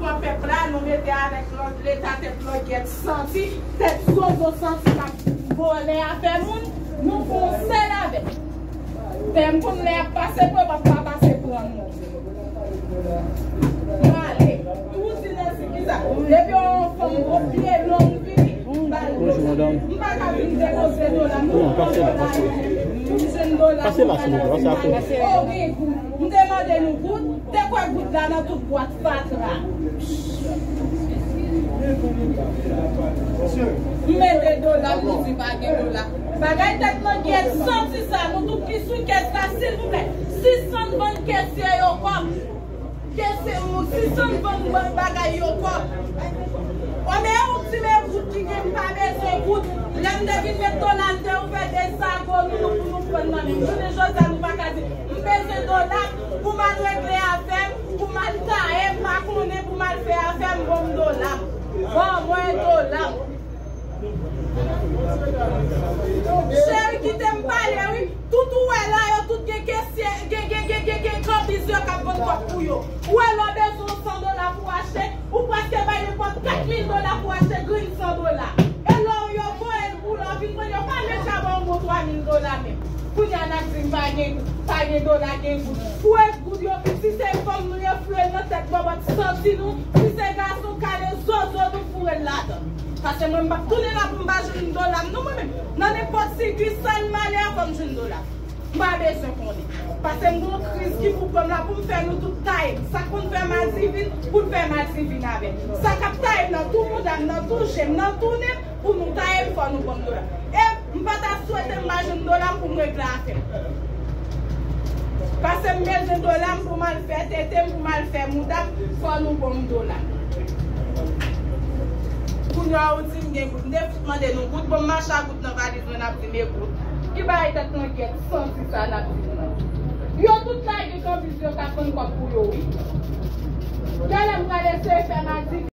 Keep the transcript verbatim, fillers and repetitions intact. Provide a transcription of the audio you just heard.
Pèp la, nou mete avèk lòt leta tèt lòt gèt santi, tèt zozo santi k ap vòlè afè moun, nou fè yon sèl avèk. Fè m konn lè y ap pase pran, m ap pa pase pran non. M ale. Tou di nan si ki sa. Depi yon fanm gwo pye long vini, m ba l. Bonjou, madanm. M pa ka vin depoze dola. Non, pase la, pase la. M jwenn dola. Pase la, silvouplè, pase a kote. Oh, gen goud. M te mande nou goud. Te kwè goud la nan tout bwat fatra. M mete dola, m di pa gen dola. Bagay tèt nan gèt santi sa, nou tout ki sou kès la, silvouplè. Sispann vann kesye yo kòb. Kesye, sispann vann bagay yo kòb. Ome ou di men goud ki gen, m pa bezwen goud. Lè m te vin met dola, m te ouvè de zago nou, nou pou nou pran nan men. Jounen jodi a, nou pa ka di, m bezwen dola pou m al regle afè m, pou m al taye, m pa konnen pou m al fè afè m, ban m dola m. Ban mwen dola m. Cheri, kite m pale, wi. Tout ou wè la, yo tout gen kesye, gen, gen, gen, gen, gen kanbiz yo k ap vann kòb pou yo. Ou wè lè w bezwen yon san dola pou w achte, ou prèske bay nenpòt kat mil dola pou w achte grenn san dola. E lè w yo voye l pou lè w vin pran, yo pa menm ka ba w yon bon twa mil dola menm. Kounye a n ap di m pa gen, pa gen dola, gen goud. Fouye goud yo, si se fanm nou ye, fouye l nan tèt bòbòt santi nou. Si se gason, kale zozo nou, foure l ladan. Paske mwen, m p ap tounen la pou m pa jwenn dola m, non, mwen menm. Nan nenpòt sikisal m ale a, fò m jwenn dola m. M pa bezwen konnen. Paske m gon kriz ki pou pran m la pou m fè nou tout taye m. Sa k konn fè m adivin, pou l fè m adivin avè m. Sa k ap taye m nan tou mouda m, nan tou je m, nan tou nen m, pou nou taye m, fò nou ban m dola m. E m pa ta swete m pa jwenn dola m pou m regle afè m. Paske m bezwen dola m pou m al fè tete m, pou m al fè mouda m, fò nou ban m dola m. Kounye a ou di m gen goud. M te fout mande nou goud, bon, m mache ak goud nan valiz mwen, n ap di m e goud. Ki bagay tèt nan gèt santi sa n ap di m nan? Yo tout lage kanbiz yo k ap vann kòb pou yo, wi. Genlè m pral eseye fè m adivin.